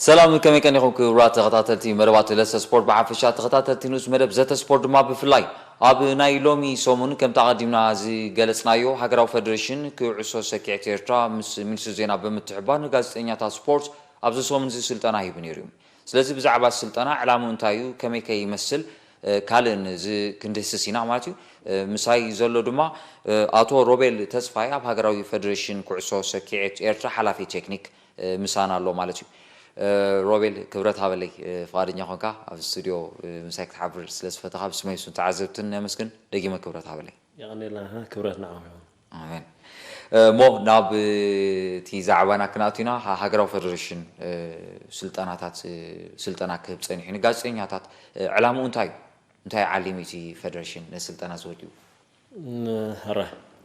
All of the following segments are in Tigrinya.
ሰላም፣ ከመይ ቀኒኹም ክቡራት ተኸታተልቲ መደባት ለሰ ስፖርት ብሓፈሻ፣ ተኸታተልቲ ንኡስ መደብ ዘተ ስፖርት ድማ ብፍላይ? ኣብ ናይ ሎሚ ሰሙን ከምቲ ኣቐዲምና ዝገለጽናዮ፣ ሃገራዊ ፈደሬሽን ኩዕሶ ሰኪዔት ኤርትራ ምስ ሚኒስትሪ ዜና ብምትሕብባር ንጋዜጠኛታት ስፖርት ኣብዚ ሰሙን እዚ ስልጠና ሂቡ ነይሩ እዩ። ስለዚ ብዛዕባ ስልጠና ዕላምኡ እንታይ እዩ፣ ከመይ ከ ይመስል፣ እ፣ ካልእን እዚ ክንድህስስ ኢና ማለት እዩ። እ፣ ምሳይ ዘሎ ድማ፣ እ፣ ኣቶ ሮቤል ተስፋይ ኣብ ሃገራዊ ፈደሬሽን ኩዕሶ ሰኪዔት ኤርትራ ሓላፊ ቴክኒክ፣ እ፣ ምሳና ኣሎ ማለት እዩ። እ፣ ሮቤል፣ ክብረት ሃበለይ፣ እ፣ ፍቓደኛ ኾንካ ኣብ ስቱድዮ፣ እ፣ ምሳይ ክትሓብር ስለ ዝፈተኻ ብስመይ ብስም ተዓዘብትን ነመስግን። ደጊመ ክብረት ሃበለይ። የቐኔልና፣ ክብረት ንዓኹም ይኹን። ኣሜን። እ፣ እሞ ናብ፣ እ፣ እቲ ዛዕባና ክንኣቱ ኢና። ሃ-፣ ሃገራዊ ፈደሬሽን፣ እ፣ ስልጠናታት፣ እ፣ ስልጠና ክህብ ጸኒሑ ንጋዜጠኛታት፣ እ፣ ዕላምኡ እንታይ እዩ? እንታይ ዓሊሙ እቲ ፈደሬሽን ነዚ ስልጠና እዚ ወዲቡ? ን-፣ ሀረ፣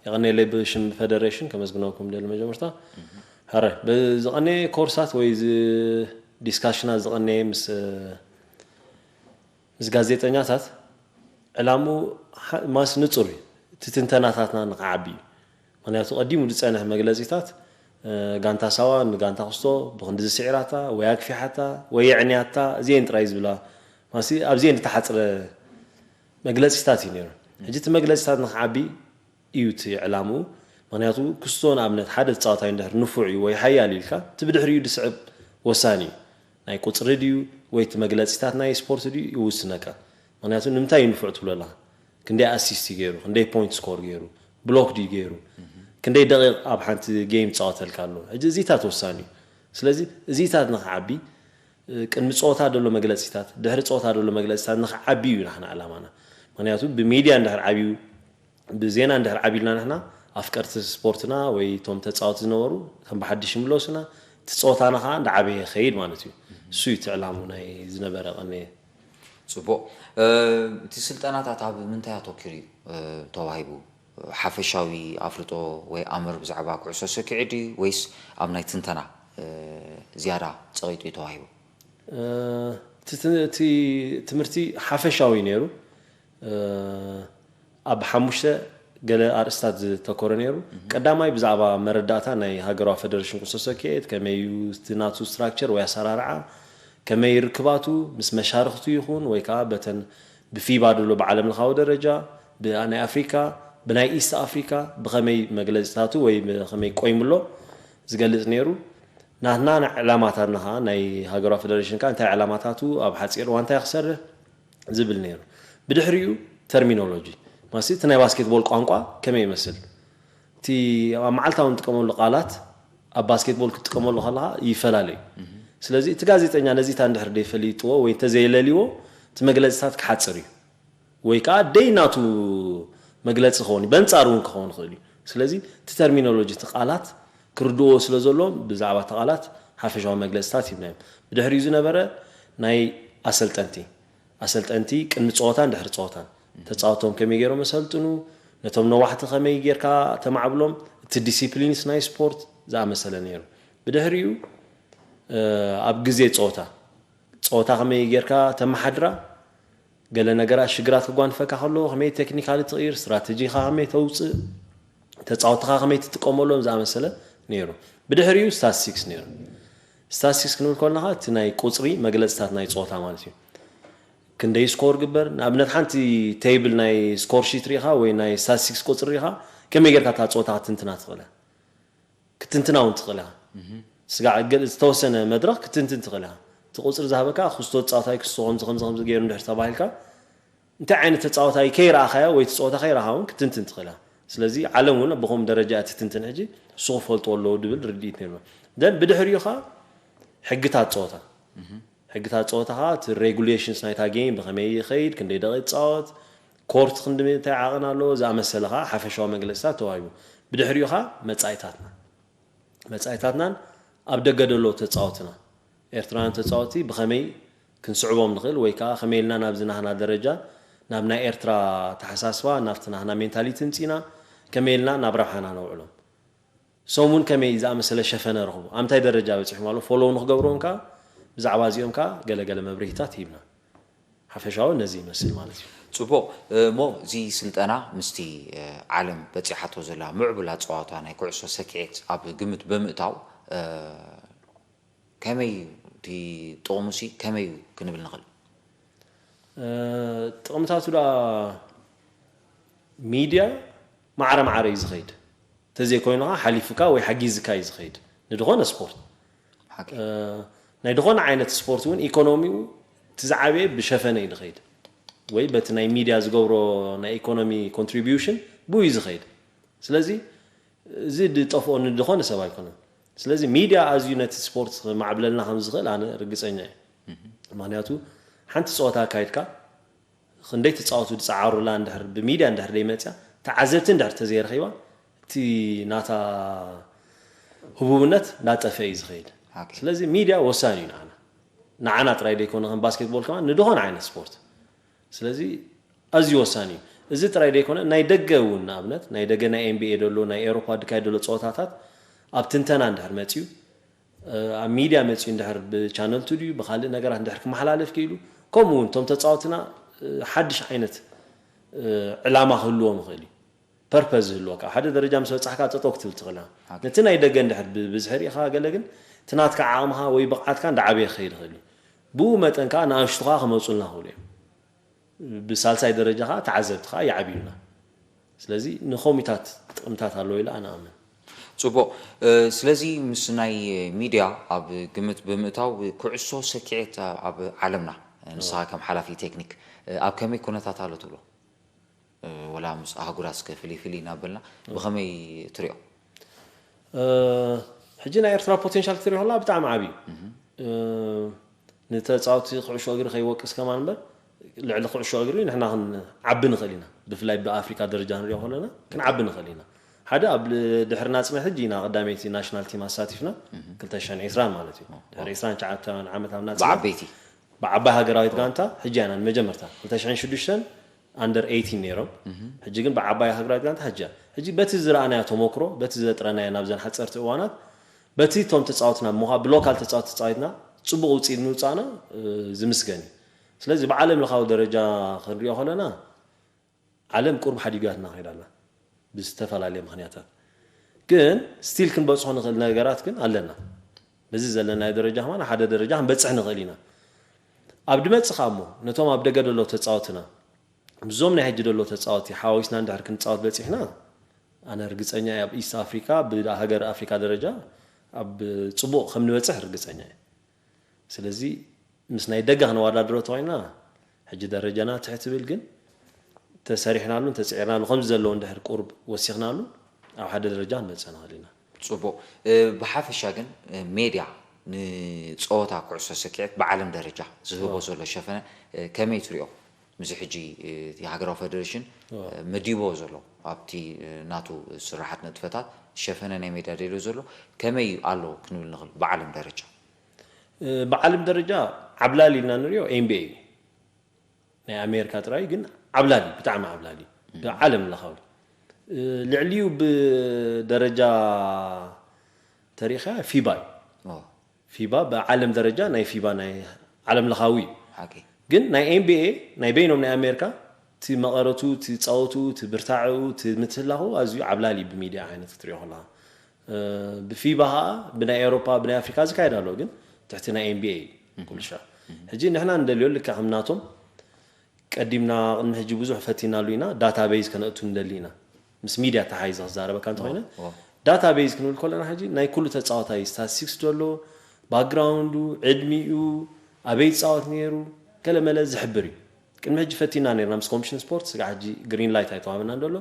የቐኔለይ ብሽም ፈደሬሽን ከመስግነኩም ደሊ መጀመርታ። ሀረ፣ ብዝቐኔ ኮርሳት ወይ ዝ-፣ ዲስካሽናት ዝቐኔ ምስ፣ እ፣ ምስ ጋዜጠኛታት ዕላምኡ ሓ-፣ ማስ ንጹር እዩ። እቲ ትንተናታትና ንኽዓቢ እዩ። ምኽንያቱ ቀዲሙ ዝጸንሕ መግለጺታት፣ እ፣ ጋንታ ሳዋ ንጋንታ ክስቶ ብኽንዲ ዝስዒራታ ወይ ኣግፊሓታ ወይ የዕንያታ፣ እዚኤን ጥራይ ዝብላ፣ ማሲ ኣብዚኤን ዝተሓጽረ መግለጺታት እዩ ነይሩ። ሕጂ እቲ መግለጺታት ንኽዓቢ እዩ እቲ ዕላምኡ። ምኽንያቱ ክስቶ ንኣብነት ሓደ ተጻዋታይ እንድሕር ንፉዕ እዩ ወይ ሓያል ኢልካ፣ እቲ ብድሕሪኡ ዝስዕብ ወሳኒ እዩ። ናይ ቁጽሪ ድዩ ወይ እቲ መግለጺታት ናይ ስፖርት ድዩ ይውስነካ። ምኽንያቱ ንምንታይ እዩ ንፉዕ ትብሎ ኣለኻ? ክንደይ ኣሲስት እዩ ገይሩ? ክንደይ ፖይንት ስኮር ገይሩ? ብሎክ ድዩ ገይሩ? ክንደይ ደቂቕ ኣብ ሓንቲ ጌም ይጻወተልካ ኣሎ? ሕጂ እዚታት ወሳኒ እዩ። ስለዚ እዚታት ንኽዓቢ፣ እ፣ ቅድሚ ጸወታ ዘሎ መግለጺታት፣ ድሕሪ ጸወታ ዘሎ መግለጺታት ንኽዓቢ እዩ ናሕና ዕላማና። ምኽንያቱ ብሚድያ እንድሕር ዓብዩ፣ ብዜና እንድሕር ዓቢልና ንሕና ኣፍቀርቲ ስፖርትና ወይ እቶም ተጻወቲ ዝነበሩ ከም ብሓድሽ ይምለሱና፣ እቲ ጸወታና ኸዓ እንዳዓበየ ይኸይድ ማለት እዩ። እሱ እዩ እቲ ዕላሙ ናይ ዝነበረ ቀነ። ጽቡቕ። እ፣ እቲ ስልጠናታት ኣብ ምንታይ ኣተኲሩ እዩ፣ እ፣ ተዋሂቡ? ሓፈሻዊ ኣፍልጦ ወይ ኣምር ብዛዕባ ኩዕሶ ሰኪዔት ድዩ ወይስ ኣብ ናይ ትንተና፣ እ፣ ዝያዳ ጸቒጡ እዩ ተዋሂቡ? እ፣ እቲ ት-፣ እቲ ትምህርቲ ሓፈሻዊ እዩ ነይሩ። እ፣ ኣብ ሓሙሽተ ገለ ኣርእስታት ዝተኮረ ነይሩ። ቀዳማይ ብዛዕባ መረዳእታ ናይ ሃገራዊ ፈደሬሽን ኩዕሶ ሰኪዔት፣ ከመይ እዩ እቲ ናቱ ስትራክቸር ወይ ኣሰራርዓ፣ ከመይ ርክባቱ ምስ መሻርኽቱ ይኹን ወይ ከዓ በተን ብፊባ ድሎ ብዓለም ለኻዊ ደረጃ፣ ብ-፣ ናይ ኣፍሪካ፣ ብናይ ኢስት ኣፍሪካ ብኸመይ መግለፂታቱ ወይ ብኸመይ ቆይሙ ኣሎ ዝገልፅ ነይሩ። ናትና ናይ ዕላማታትና ከዓ ናይ ሃገራዊ ፈደሬሽን ከዓ እንታይ ዕላማታቱ፣ ኣብ ሓፂር እዋን እንታይ ክሰርሕ ዝብል ነይሩ። ብድሕሪኡ ተርሚኖሎጂ፣ ማለት እቲ ናይ ባስኬትቦል ቋንቋ ከመይ ይመስል፣ እቲ ኣብ መዓልታዊ እንጥቀመሉ ቃላት ኣብ ባስኬትቦል ክትጥቀመሉ ከለኻ ይፈላለ እዩ። ስለዚ እቲ ጋዜጠኛ ነዚታት እንድሕር ደይፈሊጥዎ ወይ እንተዘየለልዎ እቲ መግለፂታት ክሓፅር እዩ። ወይ ከዓ ደይ ናቱ መግለፂ ክኸውን እዩ፣ በንጻር እውን ክኸውን ይኽእል እዩ። ስለዚ እቲ ተርሚኖሎጂ፣ እቲ ቃላት ክርድእዎ ስለ ዘለዎም ብዛዕባ እቲ ቃላት ሓፈሻዊ መግለፂታት ሂብናዮም። ብድሕሪኡ ዝነበረ ናይ ኣሰልጠንቲ፣ ኣሰልጠንቲ ቅድሚ ፀወታን ድሕሪ ፀወታን ተፃወቶም ከመይ ገይሮም የሰልጥኑ፣ ነቶም ነዋሕቲ ከመይ ጌርካ ተማዕብሎም፣ እቲ ዲሲፕሊንስ ናይ ስፖርት ዝኣመሰለ ነይሩ። ብድሕሪኡ፣ እ፣ ኣብ ግዜ ፀወታ፣ ፀወታ ከመይ ጌርካ ተመሓድራ፣ ገለ ነገራት ሽግራት ክጓንፈካ ከሎ ከመይ ቴክኒካሊ ትቕይር፣ ስትራተጂኻ ከመይ ተውፅእ፣ ተፃወትኻ ከመይ ትጥቀመሎም ዝኣመሰለ ነይሩ። ብድሕሪኡ ስታትስቲክስ ነይሩ። ስታትስቲክስ ክንብል ከለና እቲ ናይ ቁፅሪ መግለፅታት ናይ ፀወታ ማለት እዩ። ክንደይ ስኮር ግበር፣ ንኣብነት ሓንቲ ቴብል ናይ ስኮር ሺት ሪኢኻ ወይ ናይ ስታትስቲክስ ቁፅሪ ሪኢኻ ከመይ ጌርካ እታ ፀወታ ክትንትና ትኽእለ? ክትንትና እውን ትኽእል ኢኻ። ስጋዕ ገ-፣ ዝተወሰነ መድረኽ ክትንትን ትኽእል ኢኻ። እቲ ቁፅሪ ዝሃበካ ክስቶ ተፃዋታይ ክስቶ ከምዚ ከምዚ ከምዚ ገይሩ እንድሕር ተባሂልካ፣ እንታይ ዓይነት ተፃዋታይ ከይረኣኻዮ ወይ እቲ ፀወታ ከይረኣኻ እውን ክትንትን ትኽእል ኢኻ። ስለዚ ዓለም እውን ብኸምኡ ደረጃ እያ ትትንትን ሕጂ፣ እሱ ክፈልጥዎ ኣለዎ ድብል ርድኢት ነይሩ። ደን ብድሕሪኡ ኸዓ ሕግታት ፀወታ። ሕግታት ጸወታኻ፣ እቲ ሬጉሌሽንስ ናይታ ጌም ብኸመይ ይኸይድ፣ ክንደይ ደቂቕ ይጻወት፣ ኮርት ክንዲ እንታይ ዓቐን ኣለዎ ዝኣመሰለ ኸኣ ሓፈሻዊ መግለጺታት ተዋሂቡ። ብድሕሪኡ ኸኣ መጻኢታትና፣ መጻኢታትናን ኣብ ደገ ደሎ ተጻወትና፣ ኤርትራውያን ተጻወቲ ብኸመይ ክንስዕቦም ንኽእል ወይ ከኣ ከመይ ኢልና ናብዚ ናህና ደረጃ፣ ናብ ናይ ኤርትራ ኣተሓሳስባ፣ ናብቲ ናህና ሜንታሊቲ ምጺና ከመይ ኢልና ናብ ረብሓና ነውዕሎም። ሶም እውን ከመይ ዝኣመሰለ ሸፈነ ረኽቡ፣ ኣብ ምንታይ ደረጃ በጺሖም ኣለዉ፣ ፎሎው ንኽገብርዎም ከኣ ብዛዕባ እዚኦም ከኣ ገለ ገለ መብርሂታት ሂብና። ሓፈሻዊ ነዚ ይመስል ማለት እዩ። ጽቡቕ። እሞ እዚ ስልጠና ምስቲ፣ እ፣ ዓለም በጺሓቶ ዘላ ምዕቡል ኣጸዋውታ ናይ ኩዕሶ ሰኪዔት ኣብ ግምት ብምእታው፣ እ፣ ከመይ እቲ ጥቕሙሲ ከመይ እዩ ክንብል ንኽእል? ጥቕምታቱ ደኣ ሚድያ ማዕረ ማዕረ እዩ ዝኸይድ። እንተዘይኮይኑ ከዓ ሓሊፉካ ወይ ሓጊዝካ እዩ ዝኸይድ ንድኾነ ስፖርት። ናይ ድኾነ ዓይነት ስፖርት እውን ኢኮኖሚኡ እቲ ዝዓበየ ብሸፈነ እዩ ዝኸይድ፣ ወይ በቲ ናይ ሚድያ ዝገብሮ ናይ ኢኮኖሚ ኮንትሪቢዩሽን ብኡ እዩ ዝኸይድ። ስለዚ እዚ ዝጠፍኦ ንድኾነ ሰብ ኣይኮነን። ስለዚ ሚድያ ኣዝዩ ነቲ ስፖርት ክማዕብለልና ከም ዝኽእል ኣነ ርግፀኛ እየ። ምክንያቱ ሓንቲ ፀወታ ኣካይድካ ክንደይ ተፃወቱ ዝፀዓሩላ እንድሕር ብሚድያ እንድሕር ደይመፅያ፣ ተዓዘብቲ እንድሕር ተዘይረኺባ፣ እቲ ናታ ህቡብነት እናጠፈ እዩ ዝኸይድ። ስለዚ ሚድያ ወሳኒ እዩ ንዓና። ንዓና ጥራይ ደይኮነ ከም ባስኬትቦል ከማን ንድኾነ ዓይነት ስፖርት። ስለዚ ኣዝዩ ወሳኒ እዩ። እዚ ጥራይ ደይኮነ ናይ ደገ እውን ንኣብነት ናይ ደገ ናይ ኤንቢኤ ደሎ ናይ ኤሮፓ ድካይ ደሎ ፀወታታት ኣብ ትንተና እንድሕር መፅዩ ኣብ ሚድያ መፅዩ እንድሕር ብቻነል ቱ ድዩ ብካልእ ነገራት እንድሕር ክመሓላለፍ ክኢሉ፣ ከምኡ እውን እቶም ተፃወትና ሓድሽ ዓይነት ዕላማ ክህልዎም ይኽእል እዩ። ፐርፐዝ ዝህልወካ ሓደ ደረጃ ምስ በፃሕካ ጠጠው ክትብል ትኽእልና። ነቲ ናይ ደገ እንድሕር ብብዝሒ ርኢኻ ገለ ግን እቲ ናትካ ዓቕምኻ ወይ ብቕዓትካ እንዳዓበየ ክኸይድ ይኽእል እዩ። ብኡ መጠን ከዓ ንኣሽቱ ከዓ ክመፁልና ክኽእሉ እዮም። ብሳልሳይ ደረጃ ከዓ ተዓዘብቲ ከዓ ይዓብዩና። ስለዚ ንኸሚታት ጥቕምታት ኣለዎ ኢለ ኣነ ኣምን። ፅቡቕ። ስለዚ ምስ ናይ ሚድያ ኣብ ግምት ብምእታው ኩዕሶ ሰኪዔት ኣብ ዓለምና ንስኻ ከም ሓላፊ ቴክኒክ ኣብ ከመይ ኩነታት ኣሎ ትብሎ? ወላ ምስ ኣህጉራት እስከ ፍልይ ፍልይ እናበልና ብኸመይ ትሪኦ? ሕጂ ናይ ኤርትራ ፖቴንሻል ክትሪኦ ከላ ብጣዕሚ ዓብዩ። ንተፃወቲ ኩዕሾ እግሪ ከይወቅስ ከማን እምበር ልዕሊ ኩዕሾ እግሪ ንሕና ክንዓቢ ንኽእል ኢና። ብፍላይ ብኣፍሪካ ደረጃ ክንሪኦ ከለና ክንዓቢ ንኽእል ኢና። ሓደ ኣብ ድሕሪ ናፅነት ሕጂ ኢና ቀዳመይቲ ናሽናል ቲም ኣሳቲፍና ክልተ ሽሕን ዕስራን ማለት እዩ። ድሕሪ ዕስራን ትሽዓተን ዓመት ኣብ ናፅነት ብዓበይቲ ብዓባይ ሃገራዊት ጋንታ ሕጂ ኢና ንመጀመርታ ክልተ ሽሕን ሽዱሽተን ኣንደር ኤይቲን ነይሮም። ሕጂ ግን ብዓባይ ሃገራዊት ጋንታ ሕጂ ሕጂ በቲ ዝረኣናዮ ተመክሮ በቲ ዘጥረናዮ ናብዘን ሓፀርቲ እዋናት በቲ እቶም ተፃወትና ምዃ ብሎካል ተፃወት ተፃዊትና ፅቡቕ ውፅኢት ምውፃእና ዝምስገን እዩ። ስለዚ ብዓለም ለኻዊ ደረጃ ክንሪኦ ከለና ዓለም ቁሩብ ሓዲጋትና ከይዳ ኣላ ብዝተፈላለየ ምኽንያታት። ግን ስቲል ክንበፅሖ ንኽእል ነገራት ግን ኣለና። በዚ ዘለናዮ ደረጃ ከማን ሓደ ደረጃ ክንበፅሕ ንኽእል ኢና። ኣብ ድመፅእ ከዓ እሞ ነቶም ኣብ ደገ ደለዉ ተፃወትና ምስዞም ናይ ሕጂ ደለዉ ተፃወቲ ሓዋዊስና እንድሕር ክንፃወት በፂሕና ኣነ ርግፀኛ እየ ኣብ ኢስት ኣፍሪካ ብሃገር ኣፍሪካ ደረጃ ኣብ ፅቡቕ ከም ንበፅሕ ርግፀኛ እየ። ስለዚ ምስ ናይ ደገ ክነወዳድሮ ተኮይና ሕጂ ደረጃና ትሕት ትብል ግን ተሰሪሕናሉን ተፅዒርናሉ ከምዚ ዘለዎ እንድሕር ቁሩብ ወሲኽናሉ ኣብ ሓደ ደረጃ ክንበፅሕ ንኽእል ኢና። ፅቡቕ። ብሓፈሻ ግን ሜድያ ንፀወታ ኩዕሶ ሰኪዐት ብዓለም ደረጃ ዝህቦ ዘሎ ሸፈነ ከመይ ትሪኦ? ምስዚ ሕጂ እቲ ሃገራዊ ፈደሬሽን መዲቦ ዘሎ ኣብቲ ናቱ ስራሓት ንጥፈታት ሸፈነ ናይ ሜድያ ደልዮ ዘሎ ከመይ ኣሎ ክንብል ንኽእል ብዓለም ደረጃ? ብዓለም ደረጃ ዓብላሊ ኢልና ንሪኦ ኤንቢኤ እዩ። ናይ ኣሜሪካ ጥራይ ግን ዓብላሊ ብጣዕሚ ዓብላሊ ብዓለም ለኻዊ ልዕሊኡ ብደረጃ ተሪኢኻ ፊባ እዩ። ፊባ ብዓለም ደረጃ ናይ ፊባ ናይ ዓለም ለኻዊ እዩ። ግን ናይ ኤንቢኤ ናይ በይኖም ናይ ኣሜሪካ እቲ መቐረቱ እቲ ፃወቱ እቲ ብርታዕኡ እቲ ምትህላኹ ኣዝዩ ዓብላሊ እዩ ብሚድያ ዓይነት ክትሪኦ ከለኻ ብፊባ ከዓ ብናይ ኤውሮፓ ብናይ ኣፍሪካ ዝካየድ ኣሎ ግን ትሕቲ ናይ ኤንቢኤ እዩ ኩሉ ሻዕ። ሕጂ ንሕና ንደልዮ ልክዕ ከም ናቶም ቀዲምና ቅድሚ ሕጂ ብዙሕ ፈቲናሉ ኢና ዳታቤዝ ከነእቱ ንደሊ ኢና ምስ ሚድያ ተሓይዘ ክዛረበካ እንተኮይነ ዳታቤዝ ክንብል ከለና ሕጂ ናይ ኩሉ ተፃዋታይ ስታቲስቲክስ ደሎ ባክግራውንዱ ዕድሚኡ ኣበይ ይፃወት ነይሩ ገለመለ ዝሕብር እዩ። ቅድሚ ሕጂ ፈቲና ነርና ምስ ኮሚሽን ስፖርት ስጋ ሕጂ ግሪን ላይት ኣይተዋበናን ደሎ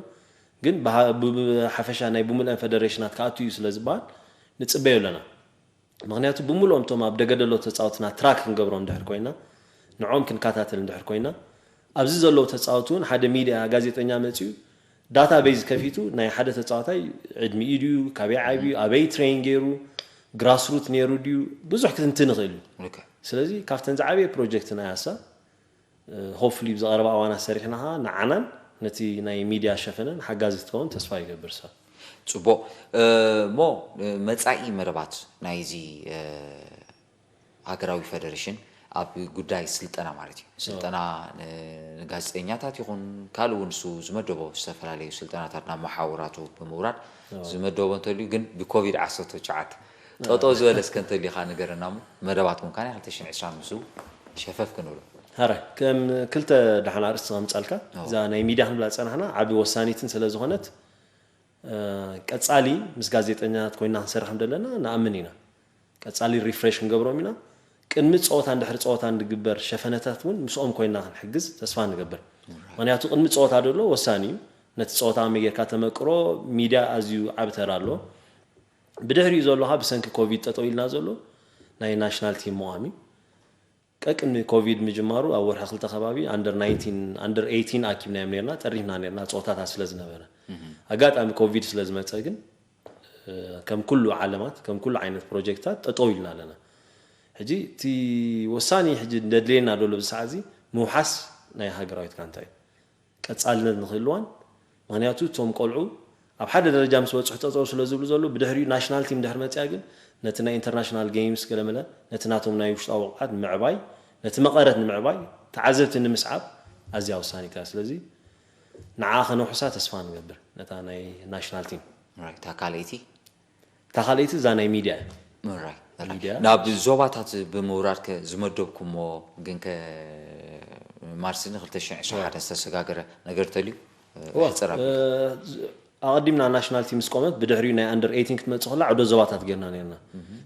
ግን ብሓፈሻ ናይ ብሙልአን ፈደሬሽናት ክኣቱ እዩ ስለ ዝበሃል ንፅበዮ ኣለና። ምክንያቱ ብምልኦም እቶም ኣብ ደገ ደለዉ ተፃወትና ትራክ ክንገብሮም እንድሕር ኮይና ንዕኦም ክንከታተል እንድሕር ኮይና ኣብዚ ዘለዉ ተፃወቲ እውን ሓደ ሚድያ ጋዜጠኛ መፅኡ ዳታ ቤዝ ከፊቱ ናይ ሓደ ተፃዋታይ ዕድሚኡ ድዩ ካበይ ዓብዩ ኣበይ ትሬን ገይሩ ግራስሩት ነይሩ ድዩ ብዙሕ ክትንትን ይኽእል እዩ። ስለዚ ካብተን ዝዓበየ ፕሮጀክት ናይ ኣሳ ሆፕፉሊ ብዝቐረባ እዋናት ሰሪሕና ኸዓ ንዓናን ነቲ ናይ ሚድያ ሸፈነን ሓጋዚ ክትከውን ተስፋ ይገብር። ሰብ ፅቡቕ እሞ መፃኢ መደባት ናይዚ ሃገራዊ ፈደሬሽን ኣብ ጉዳይ ስልጠና ማለት እዩ። ስልጠና ንጋዜጠኛታት ይኹን ካልእ እውን ንሱ ዝመደቦ ዝተፈላለዩ ስልጠናታት ናብ መሓውራቱ ብምውራድ ዝመደቦ እንተልዩ ግን ብኮቪድ ዓሰርተ ትሽዓተ ጠጠው ዝበለ እስከ እንተሊኻ ንገረና እሞ መደባት እውን ካን ክልተ ሽሕን ዕስራን ምስኡ ሸፈፍ ክንብሎ። ሃረ ከም ክልተ ደሓን ኣርእስቲ ከምጻልካ እዛ ናይ ሚድያ ክንብላ ዝጸናሕና ዓቢ ወሳኒትን ስለ ዝኾነት ቀጻሊ ምስ ጋዜጠኛታት ኮይና ክንሰርሕ ከም ዘለና ንኣምን ኢና። ቀጻሊ ሪፍሬሽ ክንገብሮም ኢና። ቅድሚ ጸወታ እንድሕሪ ጸወታ እንድግበር ሸፈነታት እውን ምስኦም ኮይና ክንሕግዝ ተስፋ ንገብር። ምክንያቱ ቅድሚ ጸወታ ደሎ ወሳኒ እዩ። ነቲ ጸወታ ከመይ ጌርካ ተመቅሮ ሚድያ ኣዝዩ ዓቢ ተራ ኣሎ። ብድሕሪኡ ዘሎ ከዓ ብሰንኪ ኮቪድ ጠጠው ኢልና ዘሎ ናይ ናሽናል ቲም ምቋም እዩ። ቀቅድሚ ኮቪድ ምጅማሩ ኣብ ወርሒ ክልተ ከባቢ ኣንደር ናይንቲን ኣንደር ኤይቲን ኣኪብናዮም ነርና ጠሪፍና ነርና ፀወታታት ስለ ዝነበረ ኣጋጣሚ ኮቪድ ስለ ዝመፀ ግን ከም ኩሉ ዓለማት ከም ኩሉ ዓይነት ፕሮጀክታት ጠጠው ኢልና ኣለና። ሕጂ እቲ ወሳኒ ሕጂ ደድልየና ደሎ ብሰዓት እዚ ምውሓስ ናይ ሃገራዊት ጋንታ እዩ። ቀፃልነት ንክህልዋን ምክንያቱ እቶም ቆልዑ ኣብ ሓደ ደረጃ ምስ በፅሑ ጠጠው ስለ ዝብሉ ዘሎ ብድሕሪኡ ናሽናል ቲም ድሕር መፅያ ግን ነቲ ናይ ኢንተርናሽናል ጌምስ ገለመለ ነቲ ናቶም ናይ ውሽጣዊ ብቕዓት ንምዕባይ ነቲ መቐረት ንምዕባይ ተዓዘብቲ ንምስዓብ ኣዝያ ወሳኒት እያ። ስለዚ ንዓ ከነውሕሳ ተስፋ ንገብር ነታ ናይ ናሽናል ቲም። እታ ካልኣይቲ እታ ካልኣይቲ እዛ ናይ ሚድያ እያ። ሚድያ ናብ ዞባታት ብምውራድ ከ ዝመደብኩሞ ግን ከ ማርሲ ን ክልተ ሽሕን ዕስራን ሓደ ዝተሰጋገረ ነገር ተልዩ ሕፅር ኣቢልካ። ኣቐዲምና ናሽናል ቲም ምስ ቆመት ብድሕሪኡ ናይ ኣንደር ኤይቲን ክትመፅእ ከላ ዕዶ ዞባታት ጌርና ነርና።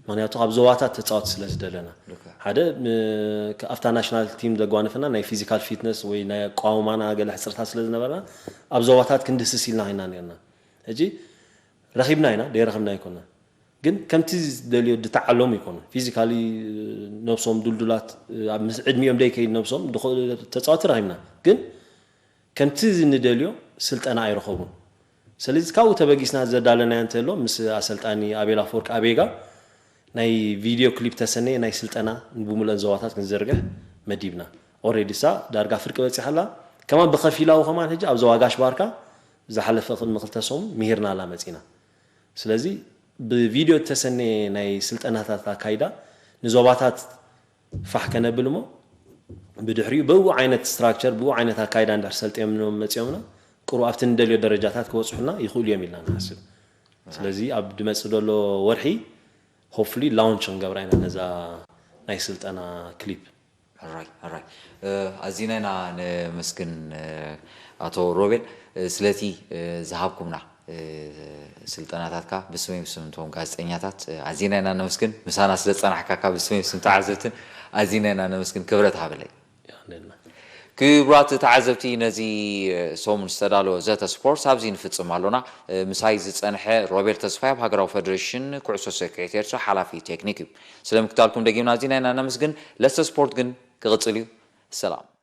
ምክንያቱ ካብ ዞባታት ተፃወቲ ስለ ዝደለና ሓደ ኣብታ ናሽናል ቲም ዘጓነፈና ናይ ፊዚካል ፊትነስ ወይ ናይ ኣቋውማና ገለ ሕፅርታት ስለ ዝነበረና ኣብ ዞባታት ክንድህስስ ኢልና ኮይና ነርና። ሕጂ ረኺብና ኢና ደይረኸብና ኣይኮና ግን ከምቲ ዝደልዮ ድተዓለሙ ይኮኑ ፊዚካሊ ነብሶም ዱልዱላት ኣብ ምስ ዕድሚኦም ደይከይድ ነብሶም ተፃወቲ ረኺብና ግን ከምቲ ንደልዮ ስልጠና ኣይረኸቡን። ስለዚ ካብኡ ተበጊስና ዘዳለናዮ እንተሎ ምስ ኣሰልጣኒ ኣቤል ኣፈወርቂ ኣቤጋ ናይ ቪድዮ ክሊፕ ተሰነየ ናይ ስልጠና ብሙሉአን ዞባታት ክንዝርግሕ መዲብና። ኦሬዲ እሳ ዳርጋ ፍርቂ በፂሓ ኣላ። ከማን ብኸፊላዊ ከማን ሕጂ ኣብ ዞባ ጋሽ ባርካ ዝሓለፈ ቅድሚ ክልተ ሰሙን ምሂርና ኣላ መፂና። ስለዚ ብቪድዮ እተሰነየ ናይ ስልጠናታት ኣካይዳ ንዞባታት ፋሕ ከነብል እሞ ብድሕሪኡ ብኡ ዓይነት ስትራክቸር ብኡ ዓይነት ኣካይዳ እንድሕር ሰልጢኖም መፂኦምና ቅሩ ኣብቲ ንደልዮ ደረጃታት ክበፅሑልና ይኽእሉ እዮም ኢልና ንሓስብ። ስለዚ ኣብ ድመፅእ ዘሎ ወርሒ ሆፍሊ ላውንች ክንገብራ ኢና ነዛ ናይ ስልጠና ክሊፕ። ሕራይ ሕራይ ኣዚና ኢና ነመስግን ኣቶ ሮቤል ስለቲ ዝሃብኩምና ስልጠናታትካ ብስመይ ብስም እቶም ጋዜጠኛታት ኣዚና ኢና ነመስግን ምሳና ስለ ዝፀናሕካካ ብስመይ ብስም ተዓዘብትን ኣዚና ኢና ነመስግን ክብረት ሃበለይ። ክቡራት ተዓዘብቲ ነዚ ሰሙን ዝተዳለወ ዘተ ስፖርት ኣብዚ ንፍፅም ኣሎና። ምሳይ ዝፀንሐ ሮቤል ተስፋይ ኣብ ሃገራዊ ፈደሬሽን ኩዕሶ ሰኪዔት ኤርትራ ሓላፊ ቴክኒክ እዩ። ስለ ምክታልኩም ደጊምና ኣዚና ኢና ነመስግን። ለስተ ስፖርት ግን ክቕፅል እዩ። ሰላም።